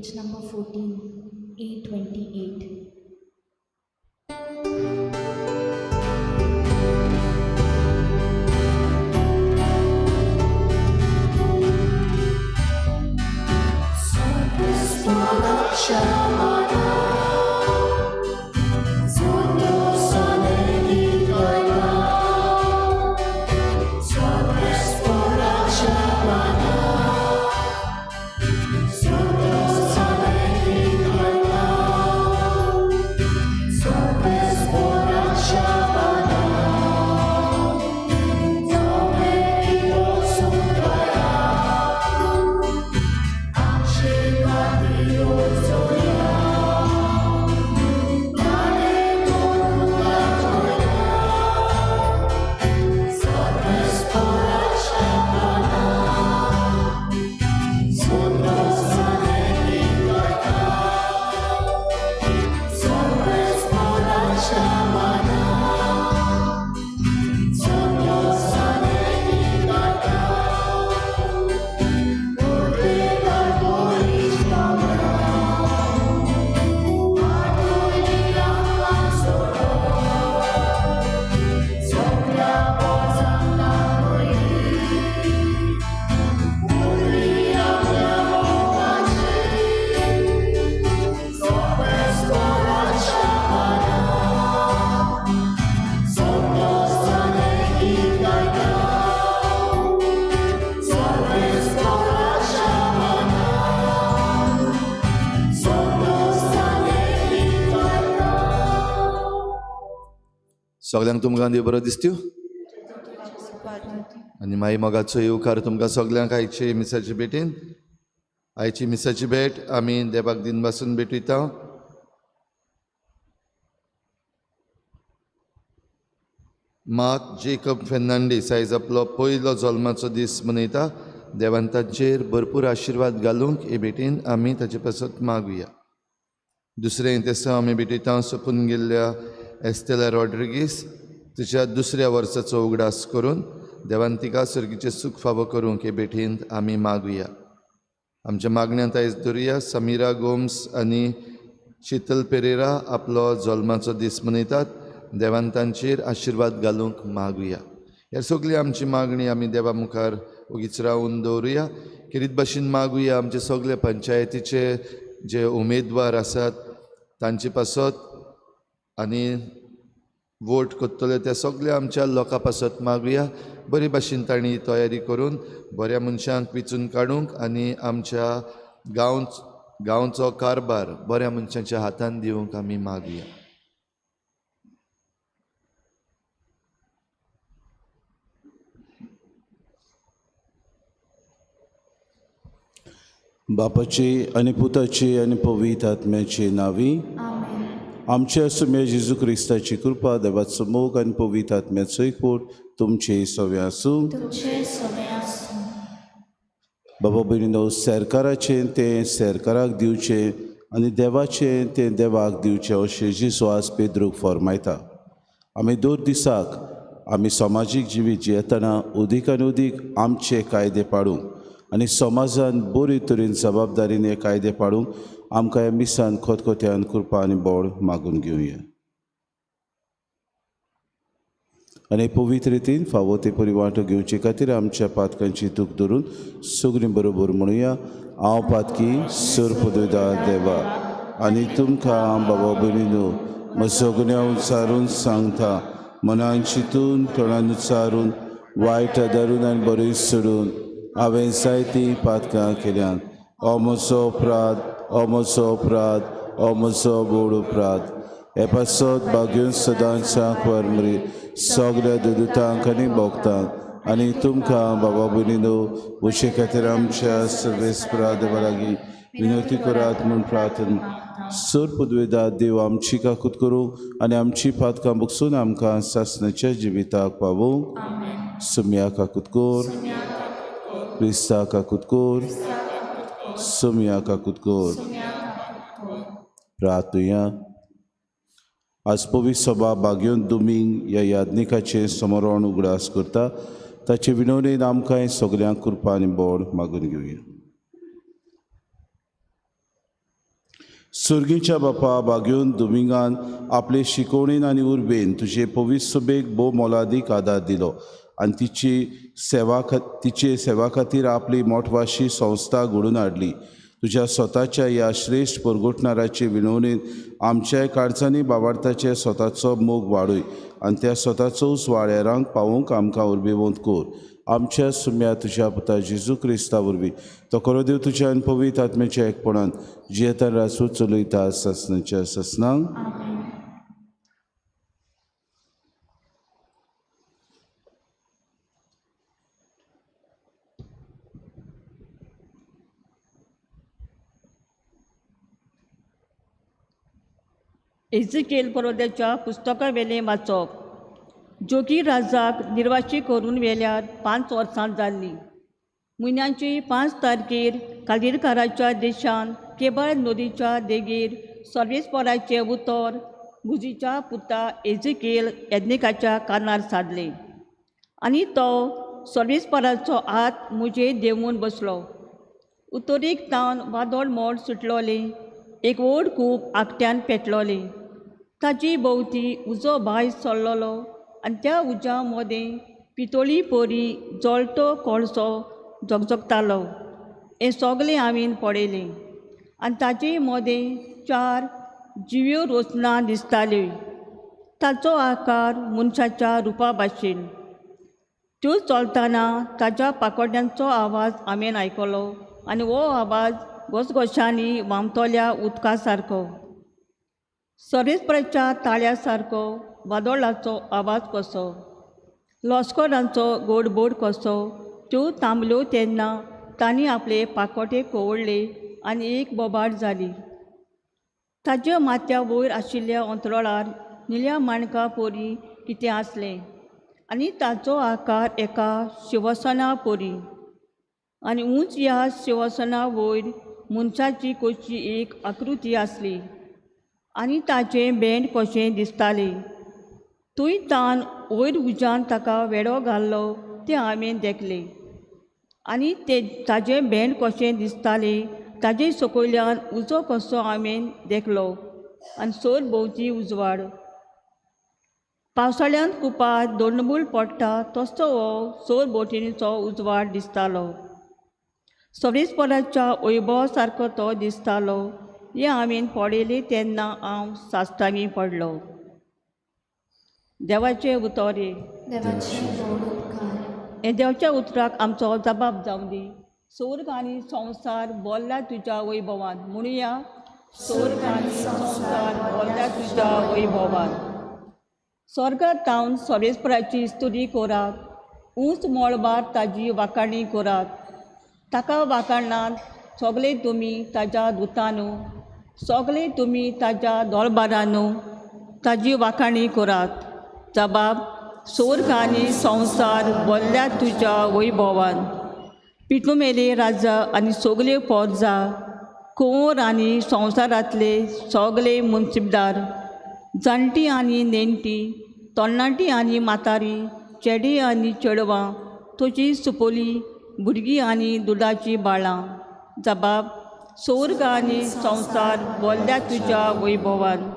Page number 14, A28. सगळ्यांक तुमकां देव बरो दिसत्यो आनी माई मोगाचो येवकार तुमकां सगळ्यांक आयचे मिसाचे भेटीन. आयची मिसाची भेट आमी देवाक दिन बासून भेटयता. मार्क जेकब फेर्नांडीस आयज आपलो पयलो जल्माचो दीस मनयता. देवान तांचेर भरपूर आशिर्वाद घालूंक हे भेटीन आमी ताचे पासत मागुया. दुसरें तेसा आमी भेटयता सोंपून गेल्ल्या एस्तेला रॉड्रिगीस तिच्या दुसऱ्या वर्साचो उगडास करून देवान तिका सर्गीचें सूख फावो करूंक हे भेटींत आमी मागुया. आमच्या मागण्यांत आयज दवरुया समिरा गोम्स आनी शीतल पेरेरा आपलो जल्माचो दीस मनयतात. देवान तांचेर आशिर्वाद घालूंक मागुया. ह्या सगळी आमची मागणी आमी देवा मुखार ओगीच रावून दवरुया. खेरीत भाशेन मागुया आमचे सगळे पंचायतीचे जे उमेदवार आसात तांचे पासत आनी वोट करतले त्या सगळ्या आमच्या लोकां पासत मागुया. बरे भाशेन तांणी तयारी करून बऱ्या मनशांक वेंचून काडूंक आनी आमच्या गांवचो कारभार बऱ्या मनशांच्या हातान दिवंक आमी मागुया. बापाची आनी पुताची आनी पवित्र आत्म्याची नांवी आमच्या सुम्या जेजू क्रिस्ताची कृपा, देवाचो मोग आनी पवित्र आत्म्याचो एकवट तुमचे सवे आसूं. बाबा भयणीनो, सरकाराचें तें सरकाराक दिवचें आनी देवाचें तें देवाक दिवचें अशें जेजू आज पेद्रूक फॉर्मायता. आमी दर दिसाक आमी समाजीक जिवीत जियेतना अदीक आनी अदीक आमचे कायदे पाडूंक आनी समाजान बरे तरेन जबाबदारीन हे कायदे पाडूंक आमकां ह्या मिसान खतखत्यान कृपा आनी बोड मागून घेवया. आनी पवित्र रितीन फावो ते परी वांटो घेवचे खातीर आमच्या पातकांची दूख धरून सगळीं बरोबर म्हणुया. हांव पातकी सरपदुदा देवा आनी तुमकां बाबा भयणीनो म्हजो गुन्यांव उच्चारून सांगता, मनान चिंतून तोंडान उच्चारून वायट धरून आनी बरें सोडून हांवें जायतीं पातकां केल्यात. हो म्हजो अपराध, हो म्हजो अपराध, हो म्हजो व्हड अपराध. हे पासत भाग्योन सदांच्या वरमरी सगळ्या दुदुतांक आनी भोगतांक आनी तुमकां बाबा भयणीनो उशे खातीर आमच्या सर्वेस्परा देवा लागीं विनवती करात म्हूण प्रार्थना. सर पुदवेदा देव आमची काकूत करूं आनी आमची पातकां बगसून आमकां सासणाच्या जिविताक पावोवंक. सुम्या काकूत कोर, क्रिस्ता काकूत कोर, सुम्या काकूत कोर. प्रार्थुया. आज पवित्र सभा बाग्योन दुमींग ह्या याज्ञिकाचें समरण उगडास करता. ताचे विनवणेन आमकां सगल्यांक कृपा आनी बोड मागून घेवया. सुर्गीच्या बापा बागेवन दुमिंगान आपले शिकवणेन आनी उर्बेन तुजे पवित्र सभेक भोव मोलादीक आदार दिलो आनी तिचे सेवा खातीर आपली मोटवाशी संस्था घडोवन हाडली. तुज्या स्वताच्या ह्या श्रेश्ठ परगटणाराचे विनवणेन आमच्याय काळजांनी बाबार्थाचे स्वताचो मोग वाडय आनी त्या स्वताचो सुवाळ्यारांक पावोवंक आमकां उर्बेवंत कर. आमच्या सुम्या तुज्या पुता जेजू क्रिस्ता वरवीं तो खरो देव तुज्या आनी पवित्र आत्म्याच्या एकपणान जियेता रासू चलयता ससनाच्या ससनांक. एझिकेल परोद्याच्या पुस्तका वेलें वाचप. जोगी राजाक निर्वाची करून वेल्यार 5 वर्सां जाल्लीं. म्हयन्याची 5 तारखेर कालिरकाराच्या देशान केबळ नदीच्या देगेर सर्वेस्पराचें उतर मुजीच्या पुता एझिकेल याज्ञिकाच्या कानार सादलें आनी तो सर्वेस्पराचो हात म्हजेर देंवून बसलो. उतरेक तावन वादळ मोड सुटलोलें, एक व्हड कूप आगट्यान पेटलोलें. ताची भोंवती उजो भायर सरलोलो आनी त्या उज्या मदें पितोळी परी जळटो कोळसो झगझगतालो. हें सगलें हांवें पळयलें आनी ताचे मदें 4 जिव्यो रोसनां दिसताल्यो. ताचो आकार मनशाच्या रुपा भाशेन. त्यो चलतना ताच्या पाकोट्यांचो आवाज हांवें आयकलो आनी हो आवाज घसघशांनी व्हांवतल्या उदका सारको, सरेस्पराच्या ताळ्या सारको, वादळाचो आवाज कसो, लश्करांचो गोडबोड कसो. त्यो थांबल्यो तेन्ना तांणी आपले पाकोटे कवळ्ळे आनी एक बोबाड जाली. ताच्या माथ्या वयर आशिल्ल्या अंतराळार निळ्या माणका परी कितें आसलें आनी ताचो आकार एका शिवसना परी आनी उंच ह्या शिवसना वयर मनशाची कशी एक आकृती आसली आनी ताचें भेंड कशें दिसतालें. थंय तान वयर उज्यान ताका वेडो घाल्लो तें हांवें देखलें आनी ते ताचें भेंड कशें दिसतालें ताजे सकयल्यान उजो कसो हांवें देखलो आनी सर भोंवती उजवाड. पावसाळ्यांत कुपार दोंडबूल पडटा तसो हो सर भोंवतणीचो उजवाड दिसतालो. सरेस्पराच्या वैभवा सारको तो दिसतालो. हें हांवें पळयलें तेन्ना हांव साश्टांगी पडलो. देवाचें उतर हें देवाच्या उतराक आमचो जबाब जावं दी. स्वर्ग आनी संवसार बोल्ला तुज्या वैभवान. म्हणुया, स्वर्ग आनी संवसार बोल्ला तुज्या वैभवान. स्वर्गात तावन सरेस्पराची स्तुती करात, उंच मळबार ताजी वाखाणी करात. ताका वाखाणात सगळे तुमी ताज्या दुतानू, सगळे तुमी ताज्या दोळबारानू ताजी वाखाणी करात. जबाब, स्वर्ग आनी संवसार बोल्ल्या तुज्या वैभवान. पिटुमेले राजा आनी सगल्यो पोरजा, कुंवर आनी संवसारांतले सगळे मुन्सिबदार, जाणटी आनी नेणटी, तरणाटी आनी म्हातारी, चेडे आनी चेडवां, तुजी सुपोली भुरगीं आनी दुदाचीं बाळां. जबाब, स्वर्ग आनी संवसार बोल्ल्या तुज्या वैभवान.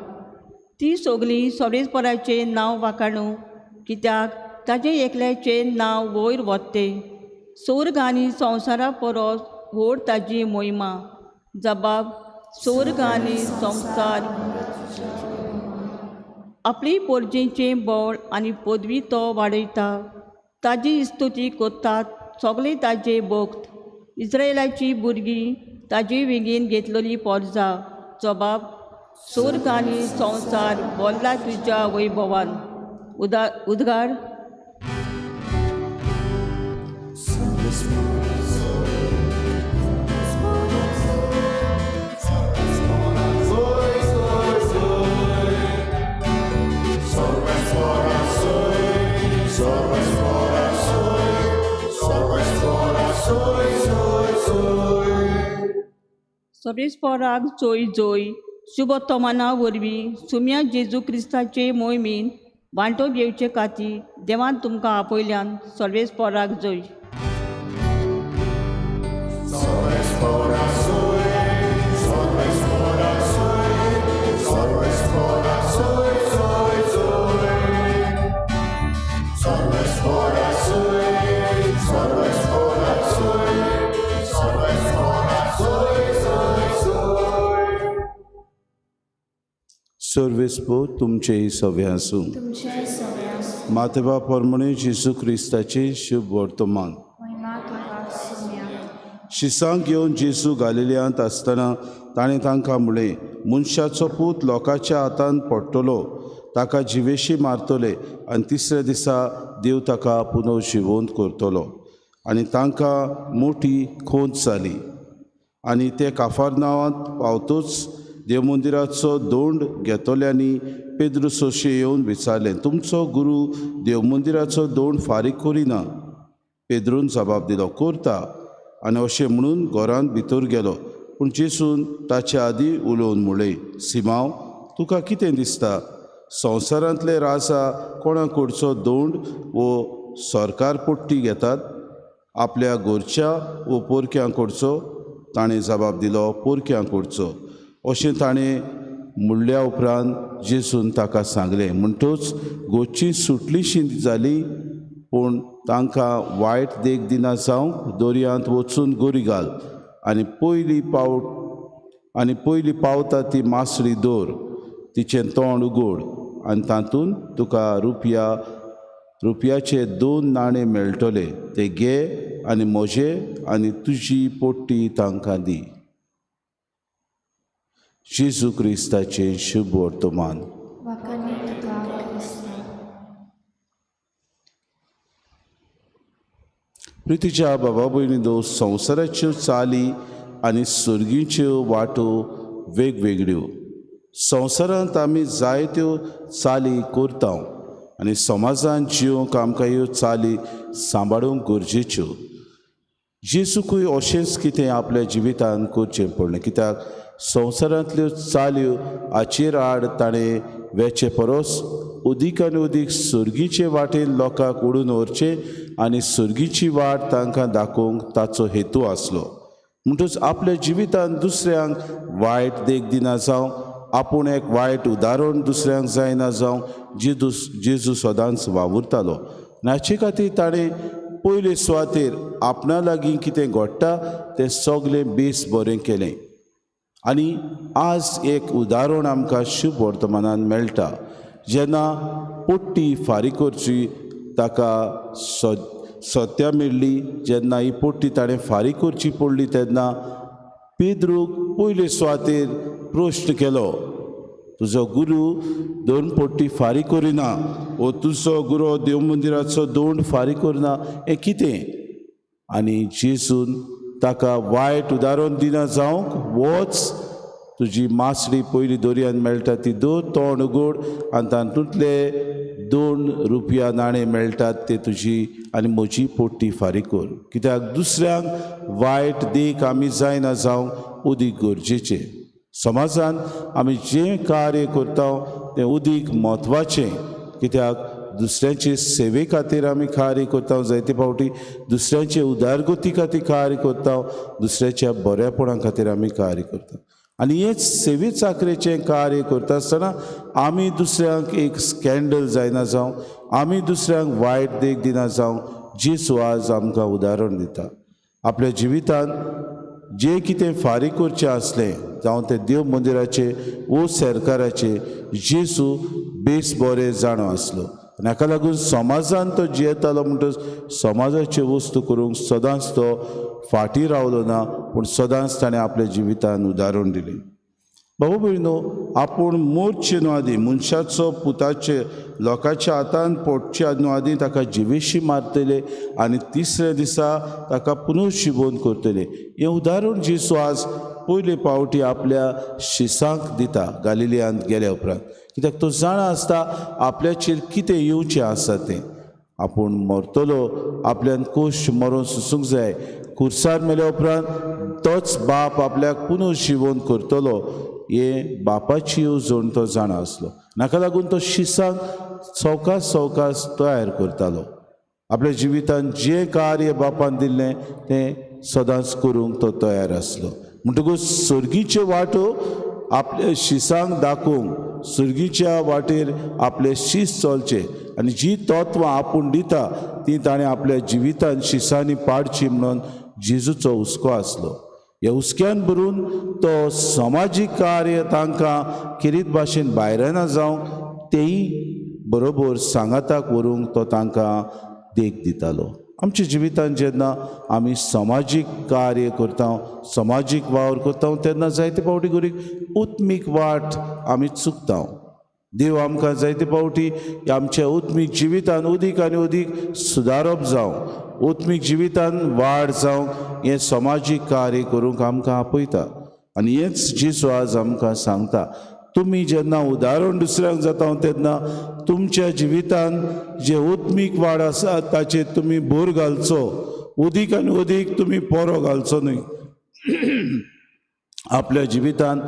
ती सगळीं सरेस्पराचें नांव वाखाणू, कित्याक ताजें एकल्याचें नांव वयर वत्तें. स्वर्ग आनी संवसारा परस व्हड ताजी मोहिमा. जबाब, स्वर्ग आनी संवसार. आपली पोरजेचें बळ आनी पदवी तो वाडयता. ताजी स्तुती करतात सगळे ताजे भक्त, इस्रायलाची भुरगीं ताजी वेगीन घेतलेली पोरजा. जबाब, स्वर्ग आनी संवसार बोल्ला तुज्या वैभवान. उद्गार. सरेस्पराक जोय जोय शुभतोमाना वरवीं सुम्या जेजू क्रिस्ताचे मोहिमेन वांटो घेवचे खातीर देवान तुमकां आपयल्यान सर्वेस्पराक जोय. सर्वेस्पो तुमचेय सवे आसूं. तुमचे सवे आसूं. मातेबा परमणे जेजू क्रिस्ताचे शुभ वर्तमान. महिमा तुका सोम्या. शिसांक घेवन जेजू गालिलियांत आसतना ताणें तांकां म्हणलें, मनशाचो पूत लोकांच्या हातान पडटलो, ताका जिवेशी मारतले आनी तिसऱ्या दिसा देव ताका पुनव जिवंत करतलो. आनी तांकां मोटी खोंत जाली. आनी ते काफारनावांत पावतूच देवमंदिराचो दोंड घेतल्यांनी पेद्रू सोशे येवन विचारलें, तुमचो गुरू देवमंदिराचो दोंड फारीक करिना? पेद्रून जबाब दिलो, करता. आनी अशें म्हणून घरांत भितर गेलो. पूण जेसून ताचे आदीं उलोवन म्हणलें, सिमांव, तुका कितें दिसता? संवसारांतले राजा कोणा कडचो दोंड वो सरकार पट्टी घेतात, आपल्या घरच्या वो पोरक्यां कडचो? ताणें जबाब दिलो, पोरक्यां कडचो. अशें ताणें म्हणल्या उपरांत जेसून ताका सांगलें, म्हणटूच गोची सुटलीशी जाली, पूण तांकां वायट देख दिना जावंक दर्यांत वचून गोरी घाल आनी पयली पावता ती मासळी दवर, तिचें तोंड उगड आनी तातूंत तुका रुपयाचे 2 नाणे मेळटले, ते घे आनी म्हजे आनी तुजी पोट्टी तांकां दी. जेजू क्रिस्ताचें शुभ वर्तमान. प्रितीच्या बाबा भयणी दोस्त, संवसाराच्यो चाली आनी सर्गीच्यो वाटो वेगवेगळ्यो. संवसारांत आमी जायत्यो चाली करता आनी समाजांत जिवंक आमकां ह्यो चाली सांबाळूंक गरजेच्यो. जेजूकूय अशेंच कितें आपल्या जिवितांत करचें पडलें, कित्याक संवसारांतल्यो चाल्यो हाचेर आड ताणें वेचे परस अदीक आनी अदीक सर्गीचे वाटेन लोकांक ओडून व्हरचें आनी सर्गीची वाट तांकां दाखोवंक ताचो हेतू आसलो. म्हणटूच आपल्या जिवितांत दुसऱ्यांक वायट देख दिना जावं, आपूण एक वायट उदाहरण दुसऱ्यांक जायना जावं, जेजू सदांच वावुरतालो. हाचे खातीर ताणें पयले सुवातेर आपणा लागीं कितें घडटा तें सगळें बेस बरें केलें. आनी आज एक उदाहरण आमकां शुभ वर्तमानान मेळटा. जेन्ना पोट्टी फारीक करची ताका सत्या मेळ्ळी, जेन्ना ही पोट्टी ताणें फारीक करची पडली तेन्ना पेद्रूक पयले सुवातेर प्रश्न केलो, तुजो गुरू दोन पोट्टी फारीक करिना वो तुजो गुरू देव मंदिराचो दोंड फारीक करिना, हें कितें? आनी जेजून ताका वायट उदाहरण दिना जावंक वच, तुजी मासळी पयली दर्यान मेळटा ती दवर, तोंड उगड आनी तातूंतले 2 रुपया नाणे मेळटात ते तुजी आनी म्हजी पोट्टी फारीक कर. कित्याक दुसऱ्यांक वायट देख आमी जायना जावंक अदीक गरजेचें. समाजान आमी जें कार्य करता तें अदीक म्हत्वाचें, कित्याक दुसऱ्यांचे सेवे खातीर आमी कार्य करता, जायते फावटी दुसऱ्यांचे उदारगती खातीर कार्य करता, दुसऱ्याच्या बऱ्यापणा खातीर आमी कार्य करता. आनी हेच सेवे चाकरेचें कार्य करता आसतना आमी दुसऱ्यांक एक स्कँडल जायना जावं, आमी दुसऱ्यांक वायट देख दिना जावं, जेजू आज आमकां उदाहरण दिता. आपल्या जिवितांत जें कितें फारीक करचें आसलें, जावं तें देव मंदिराचें वो सरकाराचें, जेजू बेस बरें जाणो आसलो. आनी हाका लागून समाजान तो जियेतालो म्हणटच समाजाच्यो वस्तू करूंक सदांच तो फाटीं रावलो ना, पूण सदांच ताणें आपल्या जिवितान उदाहरण दिलें. बाबा भयणो, आपूण मोरचे न्हू आदीं मनशाचो पुताचे लोकांच्या हातान पोटचे न्हू आदीं ताका जिवेशी मारतले आनी तिसऱ्या दिसा ताका पुनर्जिवन करतले. हें उदाहरण जेजू आज पयले पावटी आपल्या शिसांक दिता गालिलियांत गेल्या उपरांत, कित्याक तो जाणा आसता आपल्याचेर कितें येवचें आसा तें. आपूण मरतलो, आपल्यान कोश मरोन सोसूंक जाय, खुर्सार मेल्या उपरांत तोच बाप आपल्याक पुनर्जिवन करतलो, हे बापाची येवजण तो जाणा आसलो. नाका लागून तो शिसांक सवकास सवकास तयार करतालो. आपल्या जिवितांत जें कार्य बापान दिल्लें तें सदांच करूंक तो तयार आसलो. म्हणटकूच सर्गीच्यो वाटो आपल्या शिसांक दाखोवंक, सर्गीच्या वाटेर आपले शीस चलचे आनी जी तत्वां आपूण दिता ती ताणें आपल्या जिवितांत शिसांनी पाडची म्हणून जेजूचो हुस्को आसलो. ह्या हुस्क्यान भरून तो समाजीक कार्य तांकां किरीत भाशेन भायरना जावंक तेय बरोबर सांगाताक व्हरूंक तो तांकां देख दितालो. आमच्या जिवितांत जेन्ना आमी समाजीक कार्य करता, समाजीक वावर करता तेन्ना जायते फावटी गरीब उत्मीक वाट आमी चुकता. देव आमकां जायते फावटी आमच्या उत्मीक जिवितान अदीक आनी अदीक सुदारप जावं, उत्मीक जिवितान वाड जावं हें समाजीक कार्य करूंक आमकां आपयता. आनी हेंच जेजू आज आमकां सांगता, तुमी जेन्ना उदाहरण दुसऱ्यांक जाता तेन्ना तुमच्या जिवितान जे उत्मीक वाड आसा ताचेर तुमी भर घालचो, अदीक आनी अदीक तुमी पोरो घालचो न्हय. आपल्या जिवितान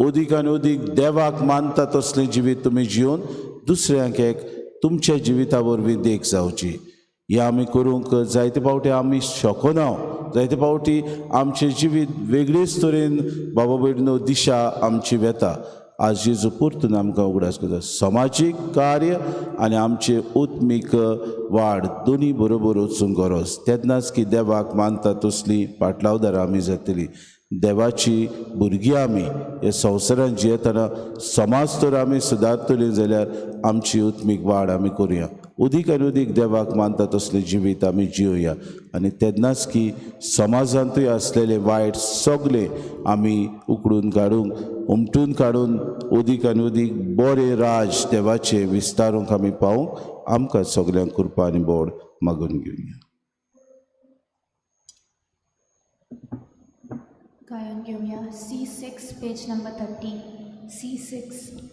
अदीक आनी अदीक देवाक मानता तसलें जिवीत तुमी जिवन दुसऱ्यांक एक तुमच्या जिविता वरवीं देख जावची. हें आमी करूंक जायते फावटी आमी शकना, जायते फावटी आमचें जिवीत वेगळेच तरेन बाबा भयणीनो दिशा आमची वेता. आज जेजू परतून आमकां उगडास करता, समाजीक कार्य आनी आमचें उत्मीक वाड दोनी बरोबर वचूंक गरज, तेन्नाच की देवाक मानता तसली पाटलावदारां आमी जातली. देवाची भुरगीं आमी ह्या संवसारांत जियेतना समाज तर आमी सुदारतली जाल्यार आमची उत्मीक वाड आमी करुया, अदीक आनी अदीक देवाक मानता तसलें जिवीत आमी जियोया. आनी तेन्नाच की समाजांतूय आसलेले वायट सगळे आमी उकडून काडूंक, उमटून काडून अदीक आनी अदीक बरें राज देवाचें विस्तारूंक आमी पावूंक आमकां सगल्यांक कृपा आनी बोड मागून घेवया. गायन घेवया C6 page number 30 C6.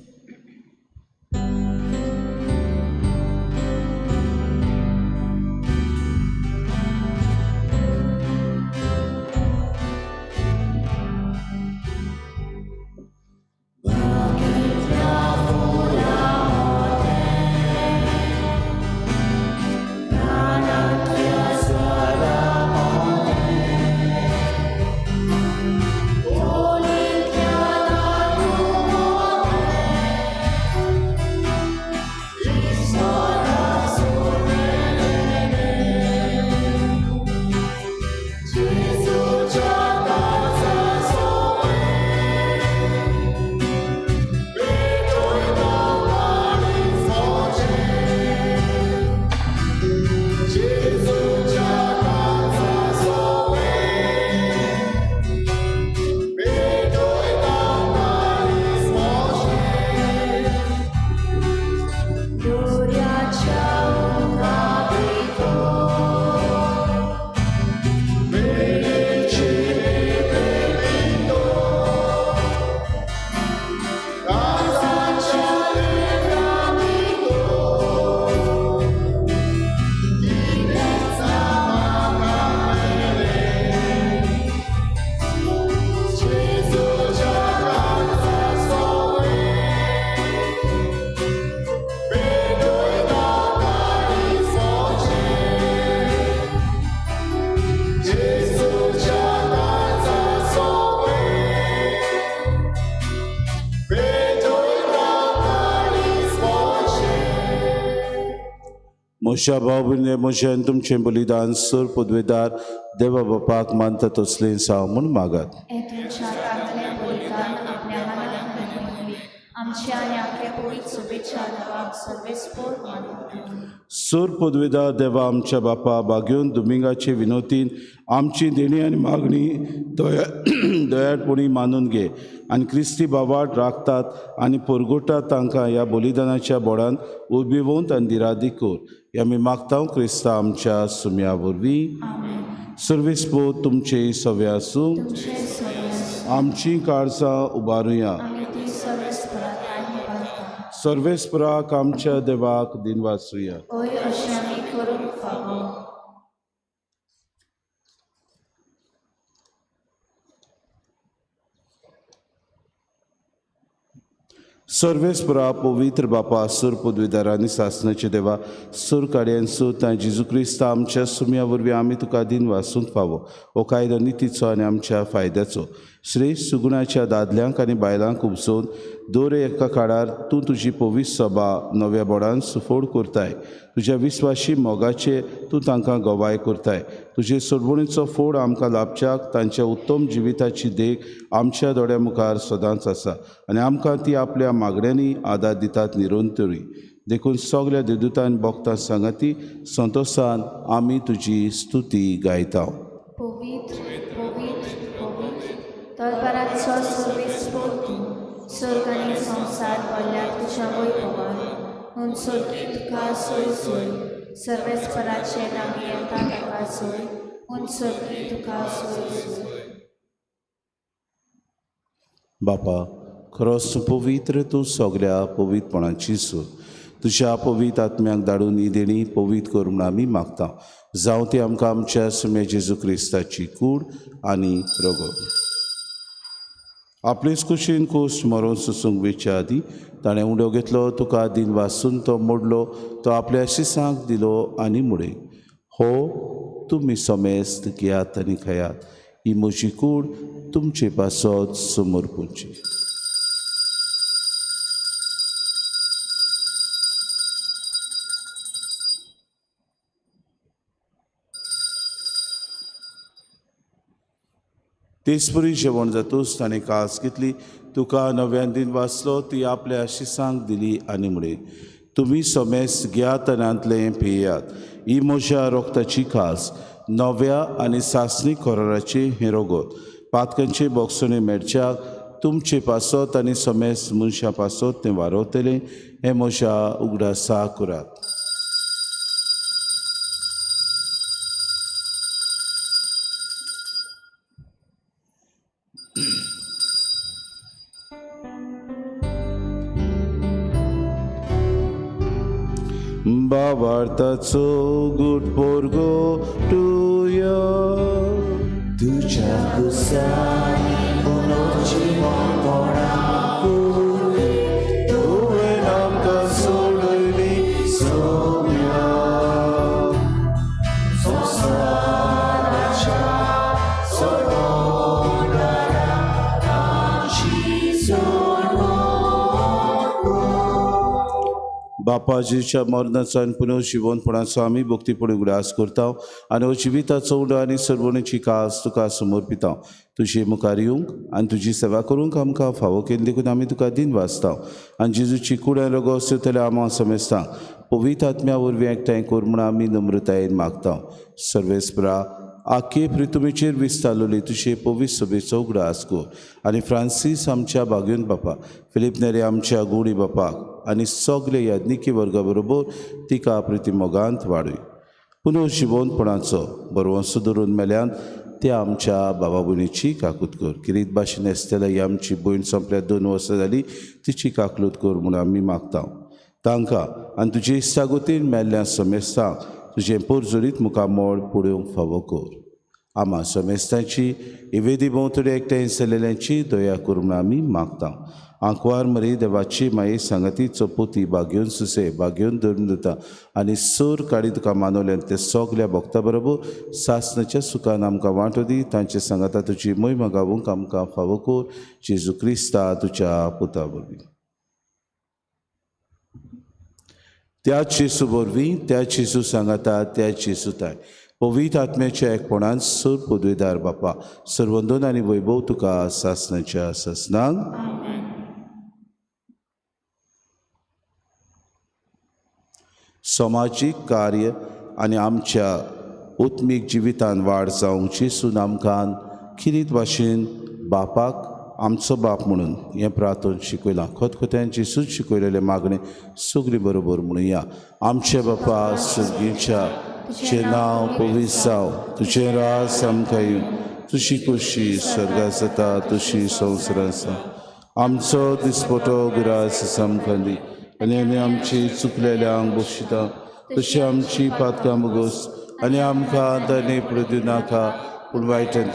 म्हज्या भाव भयणी म्हजें आनी तुमचें बलिदान सर पदवेदार देवा बापाक मानता तसलें साव म्हूण मागात. हें तुमच्या हातांतलें बलिदान आपल्या मनाक आमच्या आनी आपल्या पवित्र शुभेच्छा देवाक सर्वेस्पोर मानून. सर पदवेदार देवा आमच्या बापा बागेवन दुमिंगाचे विनोतीन आमची देणी आनी मागणी दयाळपणी मानून घे आनी क्रिस्ती बाबाट राखतात आनी परगोटात तांकां ह्या बलिदानाच्या बोडान उबेवंत आनी दिरादी कर. हे आमी मागता क्रिस्ता आमच्या सुम्या वरवीं. सर्वेस्पोर तुमचे सवे आसूं. आमची काळजां उबारुया. सर्वेस्पराक आमच्या देवाक दिनवासुया. सर्वेस्परा पवित्र बापा सुर पदवीदार आनी सासणाचे देवा सुर काडयान सुत आनी जेजू क्रिस्ता आमच्या सुम्या वरवीं आमी तुका दिनवासूंक फावो. हो कायदो नितीचो आनी आमच्या फायद्याचो. श्रेश्ठ सुगुणाच्या दादल्यांक आनी बायलांक उपसोवन दर एका काळार तूं तुजी पवित्र सभा नव्या बोडान सुफोड करताय. तुज्या विस्वाशी मोगाचे तूं तांकां गवाय करताय. तुजे सोडवणीचो फोड आमकां लाभच्याक तांच्या उत्तम जिविताची देख आमच्या दोळ्या मुखार सदांच आसा आनी आमकां ती आपल्या मागण्यांनी आदार दितात निरंतरी. देखून सगल्या देदुतान भोगता सांगाती संतोसान आमी तुजी स्तुती गायता. पवित्र पवित्र पवित्र तलवाराचो सर्वेस्पोर तूं, स्वर्ग आनी संवसार भरल्यार तुज्या वैभवान. हून स्वर्गी तुका सोय सोय, सर्वेस्पराचे नांव येता ताका सोय, हून स्वर्गी तुका सोय सोय. बापा खरोच तूं पवित्र, तूं सगल्या पवित्रपणाची सूर. तुज्या पवित्र आत्म्याक धाडून ही देणी पवित्र कर म्हूण आमी मागता. जावं ती आमकां आमच्या सुम्या जेजू क्रिस्ताची कूड आनी रगत. आपलेच कुशीन कोश मरोन सोसूंक वेच्या आदीं ताणें उडो घेतलो, तुका दिन वासून तो मोडलो, तो आपल्या शिसांक दिलो आनी मुडे, हो तुमी समेस्त घेयात आनी खायात, ही म्हजी कूड तुमचे पासत समर्पूची. तेचपरी जेवण जातूच ताणें कास घेतली, तुका नव्यान दिन वाचलो, ती आपल्या शिसांक दिली आनी म्हळें, तुमी समेस्त घेयात आनी पियात, ही म्हज्या रोगताची कास, नव्या आनी सासणी कराराची हें रगत, पातकांचे बोगसणे मेळच्याक तुमचे पासत आनी समेस्त मनशां पासत तें वारवतलें, हें म्हज्या उगडासा करात. बाबार्थाचो गुट पोरगो टुया तुझ्या कुसानी उलोवची कोणा कुली तुवें आमकां सोडयली सोम्या संवसाराच्या सोडवणारा आमची सोडवण. बापाजीच्या मरणाचो आनी पुनर्जिवनपणाचो आमी भक्तीपणी उगडास करता आनी हो जिविताचो उडो आनी सर्वणीची कास तुका समर्पिता. तुजे मुखार येवंक आनी तुजी सेवा करूंक आमकां फावो केली देखून आमी तुका दिन वाचता आनी जेजूची कुड्या रोगो जाल्यार आमा समेस्ता पवित्र आत्म्या वरवीं एकठांय कर म्हूण आमी नम्रतायेन मागता. सर्वेस्परा आखे प्रितुमेचेर विस्तारलोली तुजे पवित्र सभेचो उगडास कर आनी फ्रांसीस आमच्या बागयोन बापा, फिलीप नेरी आमच्या गुणी बापाक आनी सगळे याज्ञिकी वर्गा बरोबर तिका प्रितीमोगांत वाडय. पुनर्जिवनपणाचो बरवंसो धरून मेल्यान त्या आमच्या बाबा भयणीची काकूत कर. किरीत भाशेन आसतल्या ही आमची भयण सोंपल्या 2 वर्सां जाली, तिची काकलूत कर म्हूण आमी मागता. तांकां आनी तुजे इश्टागतीन मेल्ल्या समेस्तांक तुजें पोरजोरीत मुखामळ पळोवंक फावो कर. आमा समेस्तांची इवेदी भोंवतणी एकठांय जाल्ल्यांची दया कर म्हूण आमी मागता. आंकवार मरी देवाची माये सांगाती चपोती बागेवन सुसे बागेवन धरून दिता आनी सोर काडी तुका मानवल्यान ते सगल्या भक्ता बरोबर सासनाच्या सुखान आमकां वांटो दी. तांचे सांगाता तुजी मोहिमा गावूंक आमकां फावो कर. जेजू क्रिस्ता तुज्या पुता वरवीं. त्याच जेजू वरवीं, त्याच जेजू सांगाता, त्याच जेजू ताय पवित्र आत्म्याच्या एकपणान सर पदवेदार बापा सर्वंदन आनी वैभव तुका सासनाच्या सासनांक. समाजीक कार्य आनी आमच्या उत्मीक जिवितान वाड जावंक जेजून आमकां खिरीत भाशेन बापाक आमचो बाप म्हणून हें प्रार्थन शिकयलां. खतखत्यान जेजून शिकयलेलें मागणें सगळीं बरोबर म्हणुया. आमचे बापा सर्गीच्या, तुजें नांव पवित्र जावं, तुजें राज आमकां येवं, तुजी खोशी स्वर्गांत जाता तशी संवसारांत जावं. आमचो दिसपटो ग्रास आमकां दी आनी आमी आमची चुकलेल्यांक बक्षिता तशी आमची पातकां भोगोस आनी आमकां दने पडूं नाका पूण वायटन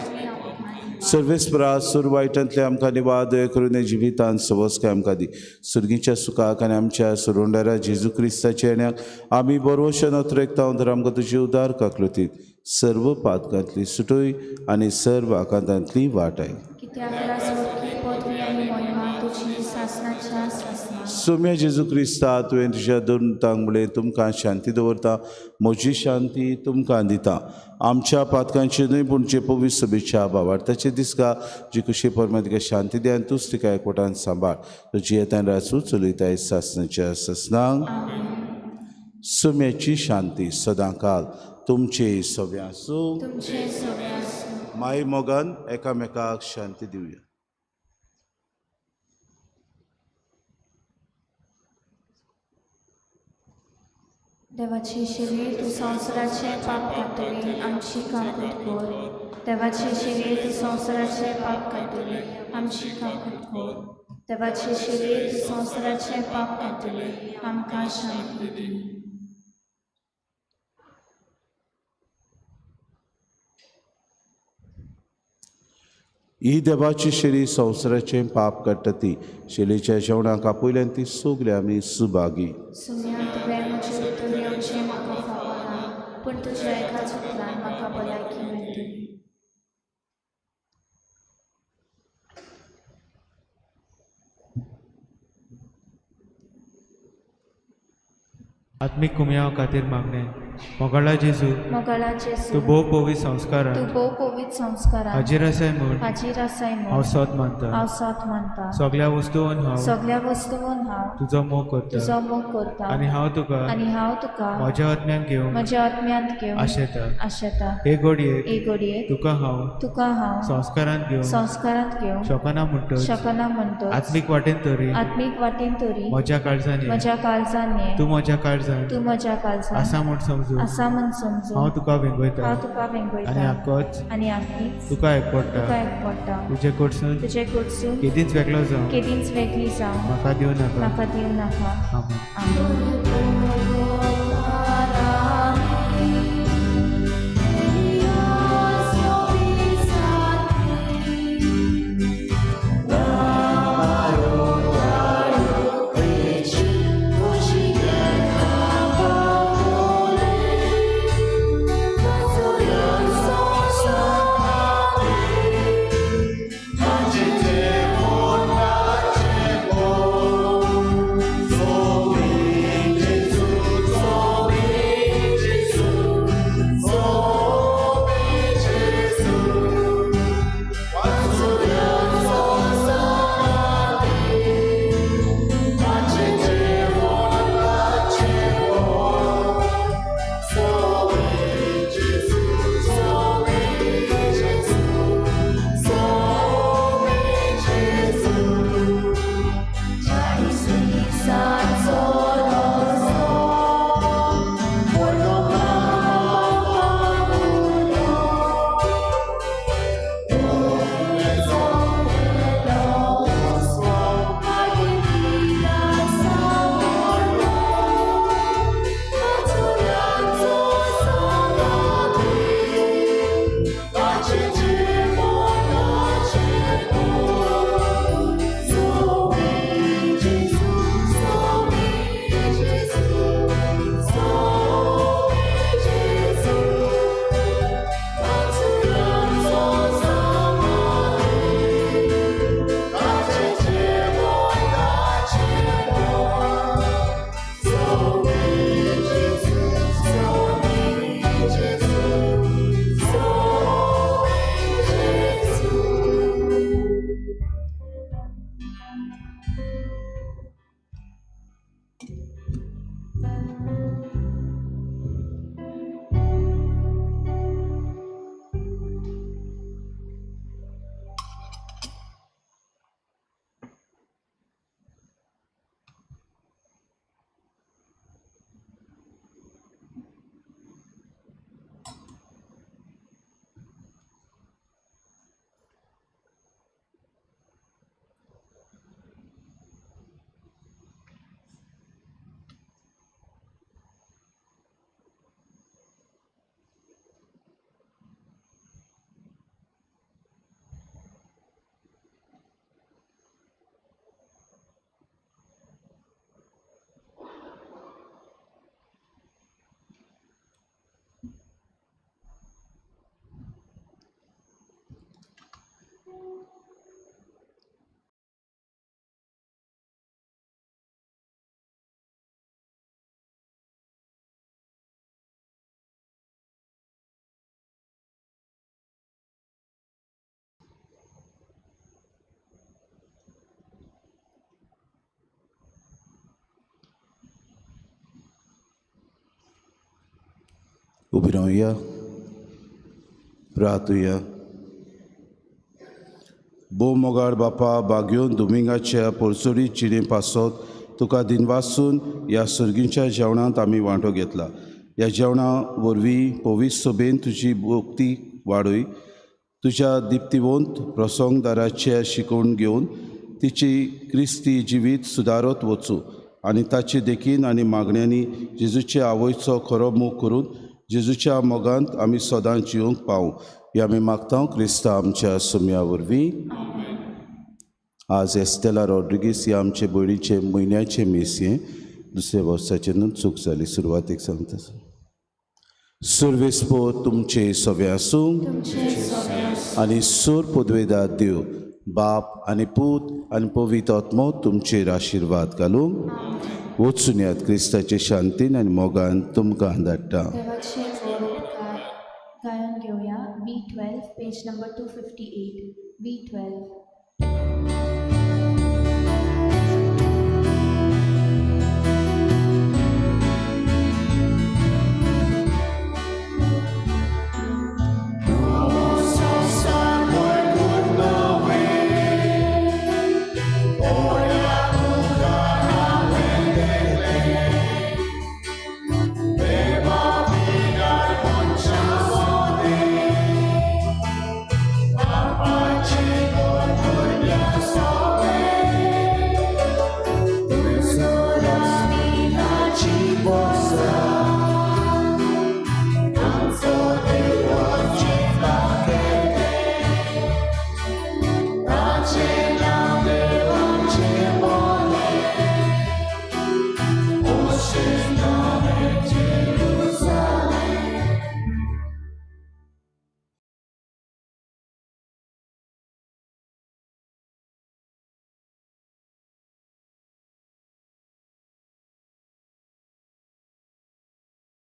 सर्वेस्परा सूर वायटांतले आमकां निवाद करून जिवितान सवस्काय आमकां दी. सुर्गीच्या सुखाक आनी आमच्या सुरोंडारा जेजू क्रिस्ताच्या येण्याक आमी बरोवशे नोत्रेकता तर आमकां तुजी उदार काकलुतीत सर्व पातकांतली सुटय आनी सर्व आकांतांतली वाटाय. कित्याक स्वर्गी पदवी आनी महिमा तुजी सासणाच्या सासणा. सोम्या जेजू क्रिस्ता, तुवें तुज्या दोन म्हणलें, तुमकां शांती दवरता, म्हजी शांती तुमकां दिता. आमच्या पातकांची न्हय पूण जे पवित्र सभेच्या भावार्थाचे दिसका जी कुशी परमा तिका शांती दी आनी तूंच तिका एकवटान सांबाळ. तुजी येतान राजू चलयताय सासणाच्या सासणांक. सोम्याची शांती सदांकाल तुमचे सगळें आसूं. तुमचे सगळे आसूं. माई मोगान एकामेकाक शांती दिवया. देवाची शिरी तूं संवसाराचें पाप काडटली, आमची काकूट कर. देवाची शिरी तूं संवसाराचें पाप काडटली, आमची काकूट कर. देवाची शिरी तूं संवसाराचें पाप काडटली, आमकां शांती दी. ही देवाची शेली संवसाराचें पाप काडटा ती शेलीच्या जेवणाक आपयल्यान ती सगळी आमी सुभागी. सुम्या, तुवें म्हजे भितर येवचें म्हाका फावना, पूण तुज्या एकाच उतरान म्हाका भलायकी मेळटली. आत्मीक कुमयाव खातीर मागणें. मोगाळा जेजू, मोगाळा जेजू, तूं भोव पवित्र संस्कारान तूं भोव पवित्र संस्कारान हाजीर आसाय म्हूण हाजीर आसाय म्हूण हांव सोद मानता. हांव सोद मानता. सगळ्या वस्तून हांव सगळ्या वस्तून हांव तुजो मोग करता तुजो मोग करता आनी हांव तुका आनी हांव तुका म्हज्या आत्म्यान घेवंक म्हज्या आत्म्यांत घेवन आशेता. आशेता. हे घडयेक हे घडयेक तुका हांव तुका हांव संस्कारांत घेवंक संस्कारांत घेवंक शकना म्हणटच शकना म्हणटच आत्मीक वाटेन तरी आत्मीक वाटेन तरी म्हज्या काळजान ये. म्हज्या काळजान ये. तूं म्हज्या काळजान तूं म्हज्या काळजान आसा म्हूण समजून आसा म्हूण समजून हांव तुका वेंगयता हांव तुका आनी वेंगयता आकोच आनी आकीच तुका एकवटा. तुका एकवटा. तुजे कडसून तुजे कडसून केदींच वेगळो जावं केदींच वेगळी जावं म्हाका दिवं नाका. म्हाका दिवं नाका. आमेन. आमेन. Jesu. उबी रावया, रातुया. भोव मोगाळ बापा, बागयोन दुमिंगाच्या पोरसोडी जिणे पासत तुका दिनवासून ह्या सर्गींच्या जेवणांत आमी वांटो घेतला. ह्या जेवणा वरवीं पवित्र सोबेन तुजी भक्ती वाडय. तुज्या दिप्तिवंत प्रसंगदाराचे शिकवण घेवन तिची क्रिस्ती जिवीत सुदारत वचूं आनी ताचे देखीन आनी मागण्यांनी जेजूचे आवयचो खरो मोग करून जेजूच्या मोगांत आमी सदांच जिवंक पावूं. हे आमी मागता क्रिस्ता आमच्या सुम्या वरवीं. आज एस्तेला रॉड्रिगीस ह्या आमचे भयणीचे म्हयन्याचे मीस हें दुसऱ्या वर्साचें न्हू, चूक जाली सुरवातेक सांगता. सुर्वेस्पो तुमचे सगळे आसूं आनी सूर पदवेदार देव बाप आनी पूत आनी पवित्र आत्मो तुमचेर आशिर्वाद घालूं. वचून यात क्रिस्ताचे शांतीन आनी मोगान तुमकां धाडटा. देवाचे व्हड उपकार गायन घेवया. V 12, page number 258, V 12.